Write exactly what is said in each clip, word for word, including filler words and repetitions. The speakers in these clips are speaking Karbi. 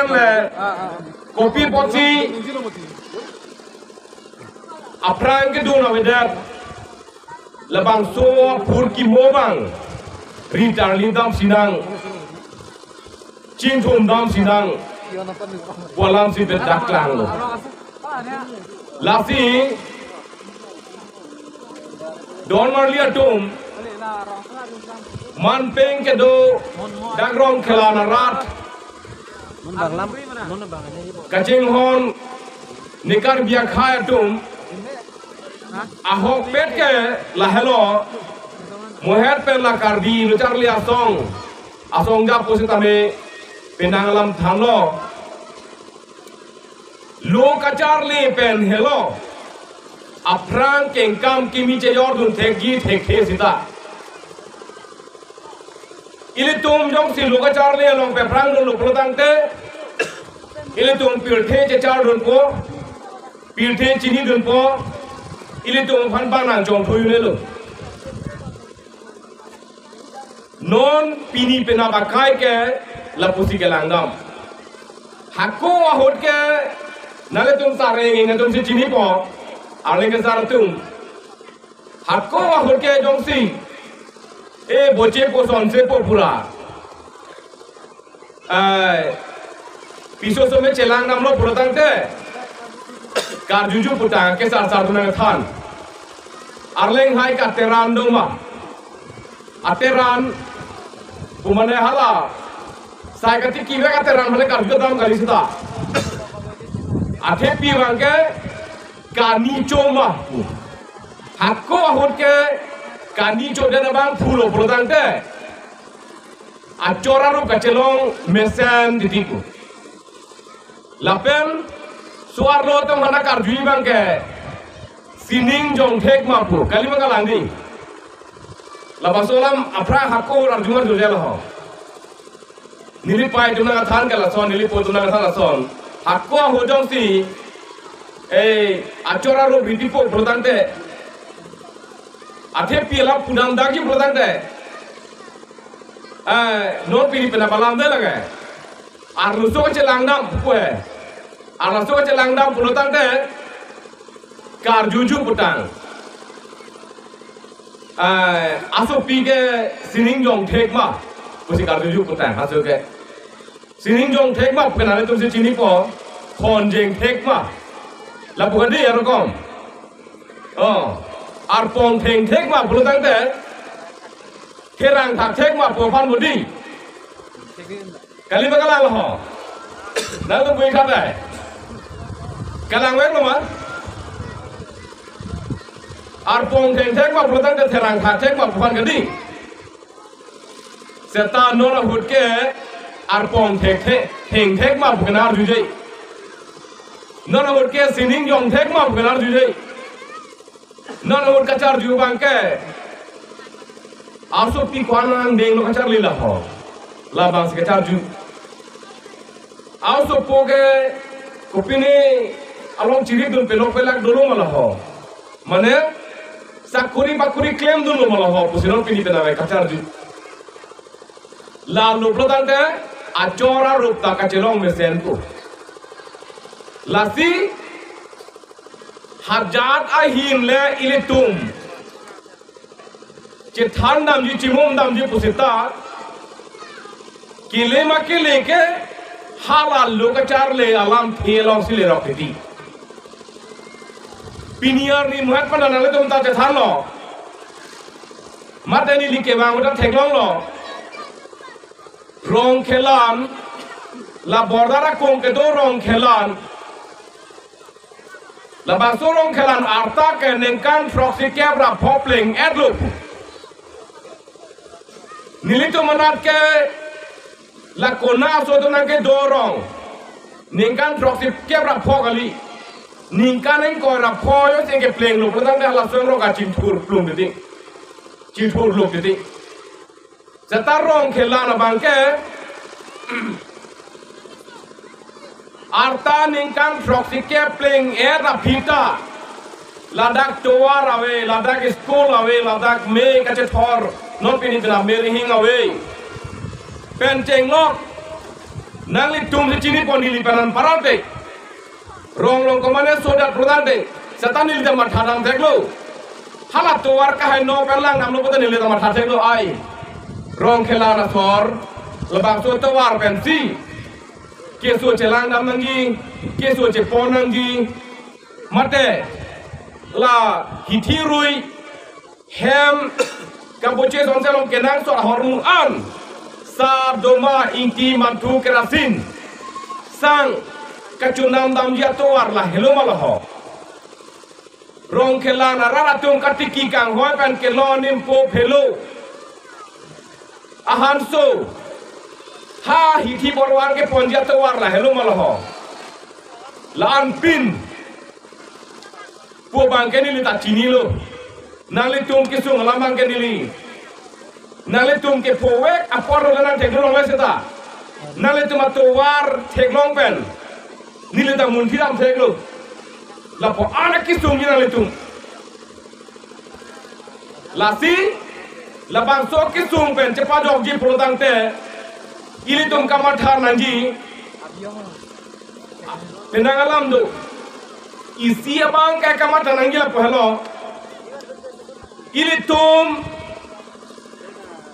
le kopi apotsi aphrang kedun avedet, labangso aphurkimo abang rit arlidam sinang, chingthumdam sinang pu alamsi bedak klanglo. Lasi don marli atum, manpeng kedo dak Rongkhelan arat, kachinghon ne Karbi akhei atum, ahokpet ke lahelo, mohet pen la Karbi lo charli asong, asong ja pusitame penang alam thanlo. Lo kacharli pen helo aphrang kengkam kimi chejordun thekji thekthe sita. Ilitum jongsi lo kacharli along pephrangdunlo pulotangte, ilitum pirthe chechardunpo, pirthe chinidunpo, ilitum aphan bang nangchongthu unelo. Non pini penap akai ke lapusi kelangdam. Hako ahut ke nanglitum sareng nanglitumsi chinipo, arleng kesar atum. Hako ahut ke jongsi e boche po sonse po pura, ai, piso some chelangdamlo pulotangte, karjuju putang kesar sar atum nangthan. Arleng hai kateran doma. Ateran pu mane hala sai katiki vek ateran mane karjudam kali sita. Athepi abang ke kani choma pu. Hako ahut ke kani chodet abang pulo pulotangte, achor arup kachelong mesen titi pu. Lapen so-arlo atum aphan karjuji abang ke sining jongthek ma pu, kali ma kalang dei. Labangso alam aphrang hako arjumar jojel ho. Neli pei atum nangthan ke lason, neli po atum nangthan lason. Hako ahut jongsi, eh, achor arup riti po pulotangte, athepi alam pudam dagi pulotangte, eh, non pini penap alamde lake. Arloso kachelangdam pu he. Arloso kachelangdam pulotangte, karjuju putang. Eh, asopi ke sining jongthek ma pusi karjuju putang, aso ke. Sining jongthek ma pu ke nanglitumsi chinipo, khon jengthek ma. Lapu kadi arokom. Oh, arpong thengthek ma pulotangte, therang thakthek ma pu aphan budi. Kali ma kalang ho. Nangtum bui khatai. Kalang veklo ma. Arpong thengthek ma pulotangte therang thakthek ma pu aphan kadi. Seta non ahut ke arpong thekthek, thengthek ma pu ke nang arjuje. Non ahut ke sining jongthek ma pu ke nang arjuje. Non ahut kacharju abang ke asopi ko-an angdenglo kacharli laho. Labangsi kacharju. Asopo ke kopine along chiridun pelok pelak dolo ma laho. Mane sakori bakori klemdunlo ma laho pusi non pini penap kacharju. Lalo pulotangte achor arup ta kachelong mesen pu. Lasi hajat ahin le ilitum chethan damji chimum damji pusita, kele ma kele ke hala lo kacharli alamthe alongsi lerok titi. Pini arni mohet pen nanglitum ta chethanlo. Mate neli kevang uta theklonglo. Rongkhelan, la border akong kedo Rongkhelan. Labangso Rongkhelan arta ke ningkan throksi kep ra pho pleng-etlo. Nelitum anat ke la kona aso atum nangkedo arong. Ningkan throksi kep ra pho kali. Ningkan ingkoi ra pho jo si keplenglo pulotangte hala so arong kachingthur plung titi. Chingthur luk titi. Seta Rongkhelan abang ke arta ningkan throksi kep pleng-et aphi ta ladak tovar ave, ladak school ave, ladak me kachethor, non pini penap me rihing ave. Pen chenglok Nanglitum si chini pon neli pen an parate. Rong rong komane sodat prodante. Seta neli ta matha dam theklo. Hala tovar kaheno pen langdamlo puta neli ta matha theklo ai. Rong kelang asor. Labangso tovar pensi keso chelangdam nangji, keso chepon nangji. Mate la hithi rui hem kaboche songse along kenangsot ahormu an, sap, doma, ingti, manthu, kerasin, sang kachonam damji atovar lahelo ma laho. Rong kelang arat atum katiki kanghoi pen kelon nimpo phelo. Ahanso ha hithi borwar keponji atovar lahelo ma laho. La-anpin pu abangke neli ta chinilo. Nanglitum kesung alam abangke neli, nanglitum kephovek apor lo nang theklong le seta. Nanglitum atovar theklong pen neli ta munthi dam theklo. Lapu-an akesung ji nanglitum. Lasi labangso kesung pen chepajokji pulotangte ilitum kamatha nangji penang alam do. Isi abangke kamatha nangji lapu helo. Ilitum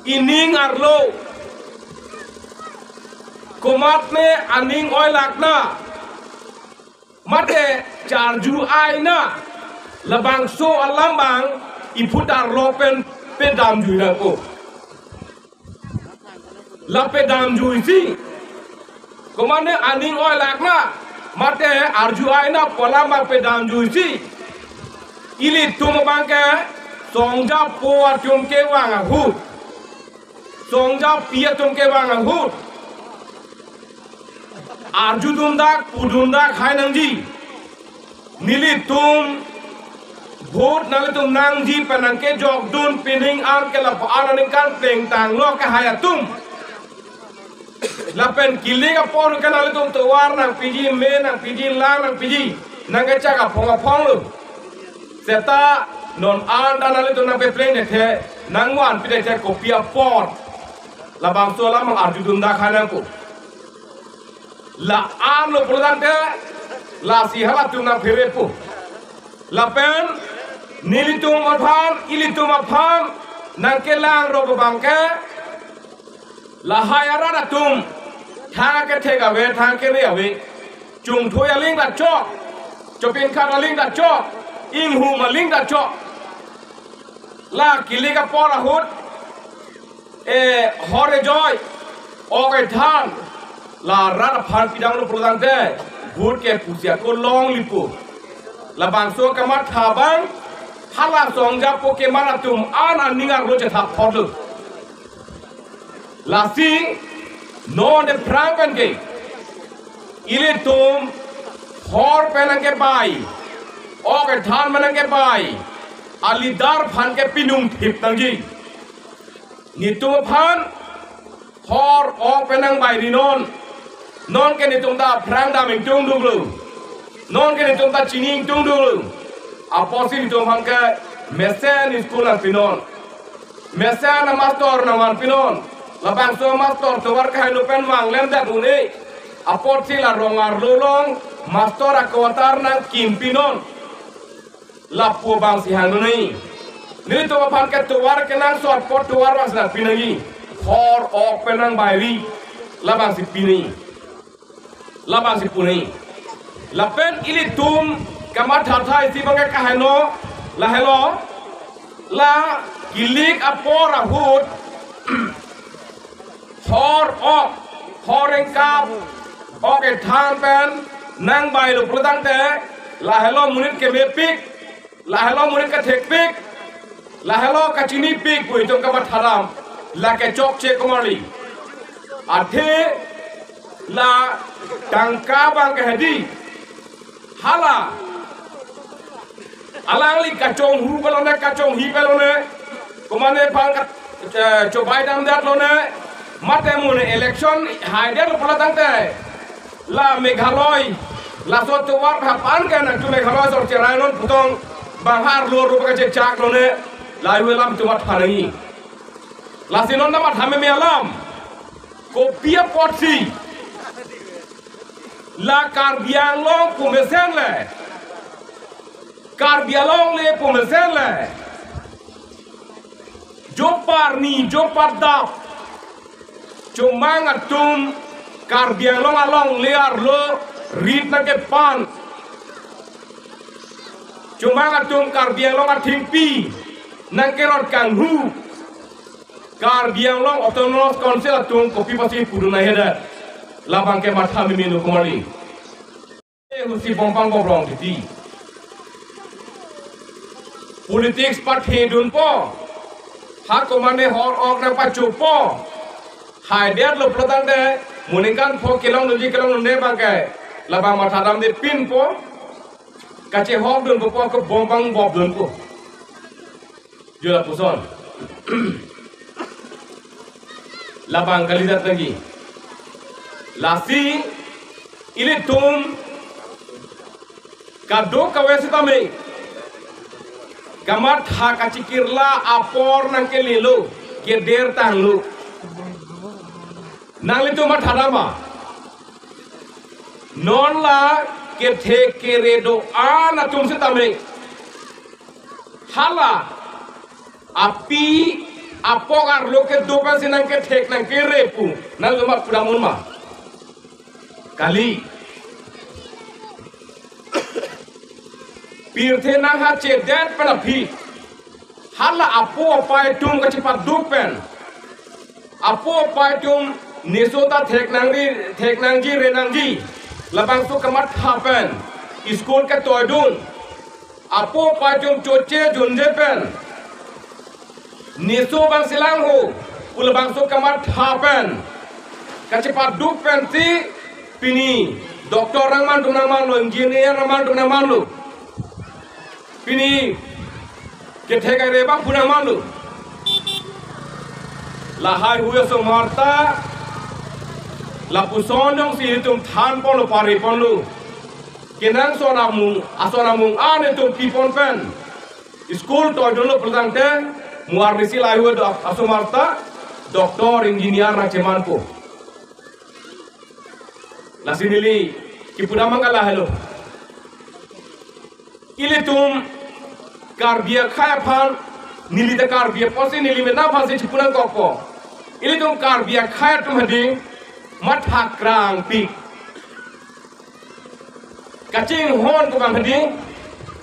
ining arlo komatne aning oilak na mate charju ai na, labangso alam abang iphutar lo pen pedamjui nangpo. La pedamjuisi, komane aning oilak na mate arju ai na pu alam abang pedamjuisi, ilitum abangke songjapo atum kevang ahut, songjapi atum kevang ahut arjudun dak, pudun dak hai nangji. Nelitum vote nanglitum nangji pen nangkejokdun pining an ke lapu-an aningkan plengtanglo kahai atum. Lapen kilik apor ke nanglitum tovar nangpiji, me nangpiji, lang nangpiji, nangkechak aphong aphong lo. Seta non an ta nanglitum nangpepleng dethe, nangvanpi dethe kopi apot, labangso alam abang arjudun dak hai nangpo. La-an lo pulotangte, lasi halatum nangpherepo. Lapen nelitum aphan, ilitum aphan nangkelang rok abangke, lahai arat atum thang kethek ave, thang kere ave, chungthui aling ta chok, chopin khat aling ta chok, inghum aling ta chok. La kilik apor ahut, e, hor ejoi, ok ethan, la rat aphan pidamlo pulotangte, vote ke pusi ako longle pu. Labangso kamatha abang hala songjapo keman atum an aning arlo chethap photlo. Lasi non aphrang pen ke ilitum hor pen nangkebai, ok ethan pen nangkebai a-leader aphan ke pinung thip nangji. Nelitum aphan hor ok pen nangbairi non. Non ke nelitum ta aphrang dam ingtungduklo. Non ke nelitum ta chini ingtungduklo. Apotsi nelitum aphan ke mesen school nangpinon, mesen amastor nangvanpinon. Labangso amastor tovar kaheno pen vang lemdet un-e. Apotsi la rong arlo along mastor a-quarter nangkimpinon. Lapu abangsi hangdun nangji. Nelitum aphan ke tovar kenangsot apot tovar abangsi nangpi nangji. Hor ok pen nangbairi, labangsi pi nangji. Labangsi pu nangji. Lapen ilitum kamathatha isi abangke kaheno, lahelo, la kilik apor ahut hor ok, hor engkap, ok ethan pen nangbailo pulotangte, lahelo monit kemepik, lahelo monit kethekpik, lahelo kachinipik pu itum kamatha dam, lake chokche komarli. Athe la tangka abangke hedi, hala alangli kachonghu pelone, kachonghi pelone, komane aphan ka, eh, chobai damdet lone, mate mo ne election haidetlo pulotangte, la Meghalaya, laso tovar aphan ke nangtum Meghalaya asor cherai non pu tong, bang arlo arlo kachechak lone, la yu alam itum matha nangji. Lasi non ta matha meme alam. Kopi apotsi La Karbi Anglong pu mesen le, Karbi Anglong le pu mesen le, jo parni jo padap, chomang atum Karbi Anglong alongle arlo rit nangkepan, chomang atum Karbi Anglong athengpi nangkerot kanghu, Karbi Anglong Autonomous Council atum kopi pusi pudun nanghedet, labang ke matha mimi nukumali. Eh, husi Bombang Bobrong titi. Politics pathedunpo. Ha komane hor ok nangpachopo. Haidet lo pulotangte, mo ningkan pho kelongdunji kelongdunde abang ke, labang mathadamde pinpo. Kachehokdunpo, ko Bombang Bobdunpo. Jo lapuson. Labang kalidet lagi. Lasi ilitum kadokave sitame kamatha kachikirla apor nangkelelo, kedertanglo. Nanglitum mathadam ma? Non la kethek kere do-an atum sitame, hala api apok arlo kedo pensi nangkethek nangkere pu, nangli ma pudam un ma? Kali. Pirthe nanghachedet pen aphi, hala apo apai atum kachepaduk pen, apo apai atum neso ta thek nangri, thek nangji, re nangji, labangso kamatha pen school ketoidun, apo apai atum choche junje pen neso bang selang ho pu labangso kamatha pen kachepaduk pensi pini doctor nangman tum nangmanlo, engineer nangman tum nangmanlo, pini kethek kere abang pu nangmanlo. Lahai hui asomar ta lapuson jongsi itum thanponlo, pariponlo, kenangsot amung, ason amung an itum pipon pen school toidunlo pulotangte, mo arnisi lahai hui do asomar ta doctor, engineer nangchemanpo. Lasi neli kipudam abang ke lahelo. Ilitum Karbi akhei aphan, neli ta Karbi apotsi neli mena aphansi chipu nangkokpo. Ilitum Karbi akhei atum hadi mathakrangpik. Kachinghon pu abang hadi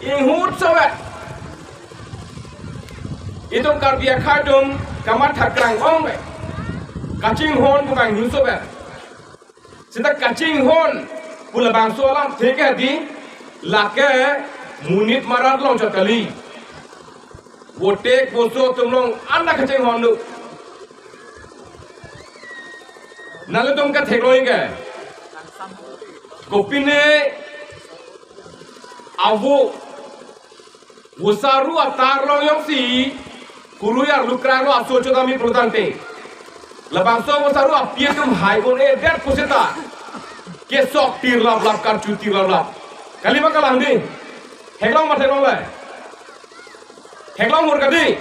inghutsovet. Itum Karbi akhei atum kamathakrang ongvet. Kachinghon pu abang inghutsovet. Seta kachinghon pu labangso alamthe ke hadi, lake monit marat longchot kali. Vote voso atum along anta kachinghon do. Nanglitum katheklong ke, kopine avo vosaru atar along jongsi kurui arlukrak lo aso chodamji pulotangte, labangso vosaru api atum hai un-edet pusita kesok tirlaplap, karchu tirlaplap. Kali ma kalang di? Theklong ma theklongle? Theklong mur kadi.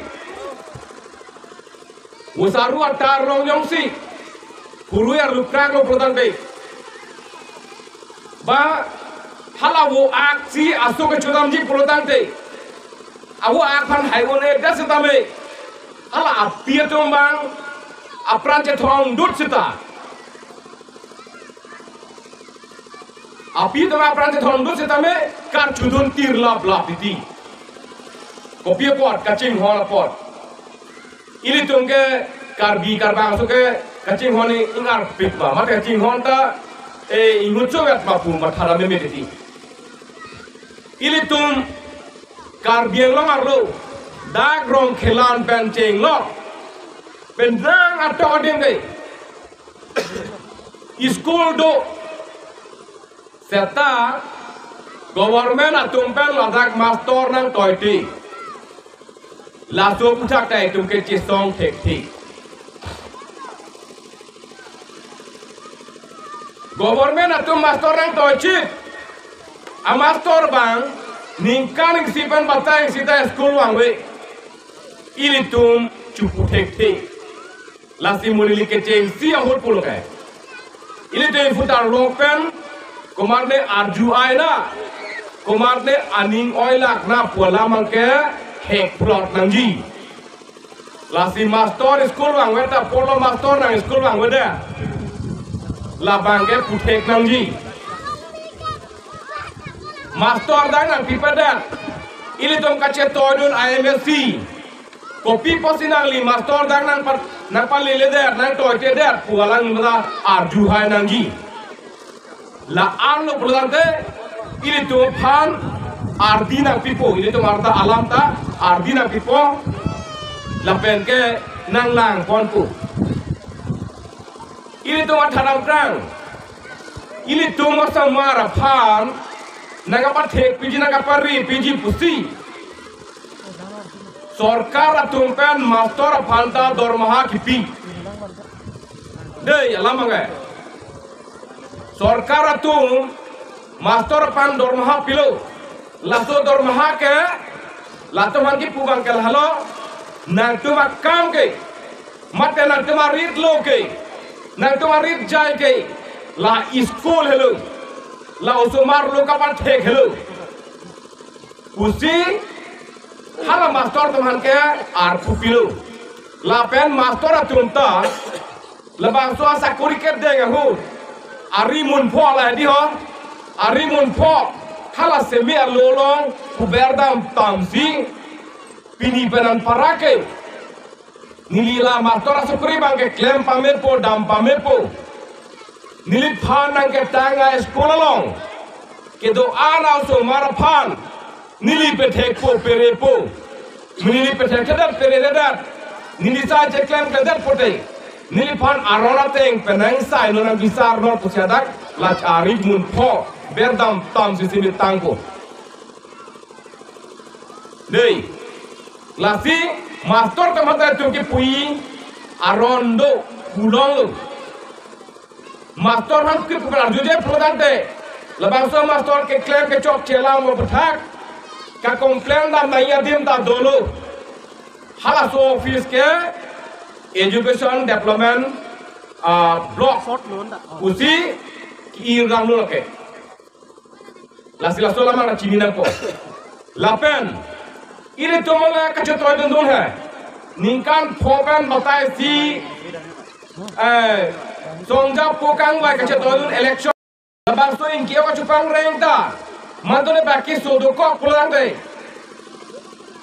Vosaru atar along jongsi kurui arlukrak lo pulotangte, ba hala vo aksi aso kechodamji pulotangte, avo ak aphan hai un-edet sitame, hala api atum abang apran chethondut sita, api atum apran chethondut sitame karchudun tirlaplap titi. Kopi apot? Kachinghon apot. Ilitum ke Karbi Karbangso ke kachinghon ingarpik ma, mate kachinghon ta, eh, inghutsovet ma pu mathara meme titi. Ilitum Karbi Anglong arlo dak Rongkhelan pen chenglok pen nang atok adim ke school do. Seta government atum pen ladak mastor nangtoiti. Laso aputhak ta itum ke chesong thekthe. Government atum mastor nangtoichit. Amastor abang ningkan isi pen batai isi ta school vangve. Ilitum chupu thekthe. Lasi mo neli kechengsi ahut pulo ke, ilitum phuntar lok pen Komatne arju ai na, komatne aning oilak na pu alam abangke hek plot nangji. Lasi mastor school vangve ta polo mastor nang school vangvedet. Labangke puthek nangji. Mastor dang nangpipedet. Ilitum kachetoidun I M S C. Kopi pusi nangli mastor dang nangpa-, nangpaleledet, nangtoitedet pu alang mata arju hai nangji. La-anlo pulotangte, ilitum aphan ardi nangpipo, ilitum arta alam ta ardi nangpipo, lapenke nanglangponpo. Ilitum atharam krang, ilitum osomar aphan nangkapathekpiji, nangkaparipiji pusi sorkar atum pen mastor aphan ta dormaha kipi. Dei, alam abangke. Sorkar atum mastor aphan dormaha pilo. Laso dormaha ke, latum aphan kipu abangke lahelo, nangtum akam ke, mate nangtum arit lo ke, nangtum arit jai ke, la school helo, la osomar lo kapathek helo pusi hala mastor atum aphan ke arpu pilo. Lapen mastor atum ta labangso asakori kedeng ahut, ari munpho la hedi ho, ari munpho hala semi alo along puber dam tamsi, pini pen anparake neli la mastor asakori abangke klem pamepo, dam pamepo. Neliphan nangketang a-school along kedo-an a-osomar aphan neli pethekpo, perepo. Neli pethekthedet, perethedet, neli sai cheklem kledet pote, neliphan aron ateng pen nangsai non, nang bisar non pusi hadak la ari munpho ber dam tamsi simi tangpo. Dei, lasi mastor atum aphan ta itum kipuji aron do, pulonglo. Mastor aphan kipu arjuje pulotangte, labangso mastor keklem kechokche alam aphuthak, ka-complain dam nangji adim ta dolo. Halaso office ke Education Development, ah, Block pusi ki-ir damlo lake. Lasi laso alam nangchini nangpo. Lapen ilitum le kachetoidundun he. Ningkan pho pen batai si, eh, songjap ko kangvai kachetoidun election. Labangso ingkio kachopangreng ta, mantone baki so dokok pulotangte,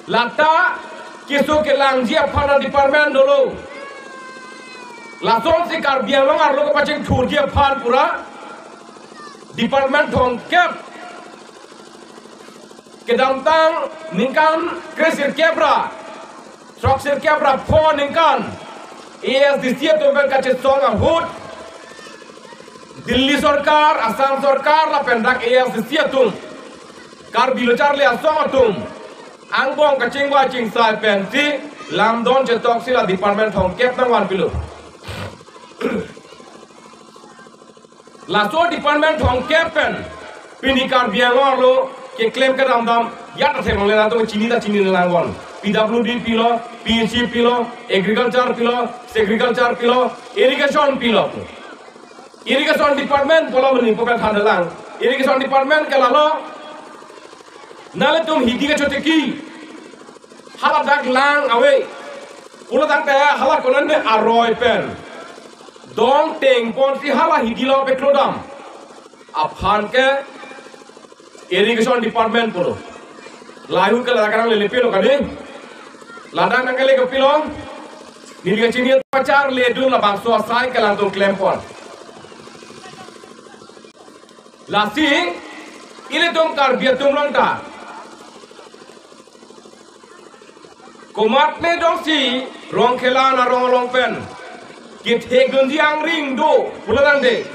lata keso kelangji aphan a-department dolo. Lasonsi Karbi Anglong arlo kapachingthurji aphan pura department thomkep, kedamtang ningkan kresirkep ra throksirkep ra pho aningkan A S D C atum pen kachesong ahut, Delhi sorkar, Assam sorkar lapen dak A S D C atum, Karbi Lo Charli Asong atum angbong kachingvai chingsai pensi lamdon chetoksi la department thomkep nangvanpilo. Laso department thomkep pen pini Karbi Anglong arlo keklem kedam dam ya ta theklongle, nangtum chini ta chinine nangvang. P W D pilo, P H E pilo, agriculture pilo, sericulture pilo, irrigation pilo. Irrigation department pulo mani pupe thanlang. Irrigation department ke lahelo, nanglitum hidi kachotiki, hala dak lang ave pulotangte, hala konane aroi pen dong tengponsi hala hidi lo peklo dam aphan ke irrigation department pulo. Lahai ahut ke ladak nanglelepilo kadi. Ladak nangkele kopilo? Neli kachini pacharledun, labangso asai ke langtum klempon. Lasi ilitum Karbi atum along ta komatne dongsi Rongkhelan arong along pen kethekdunji angring do pulotangte,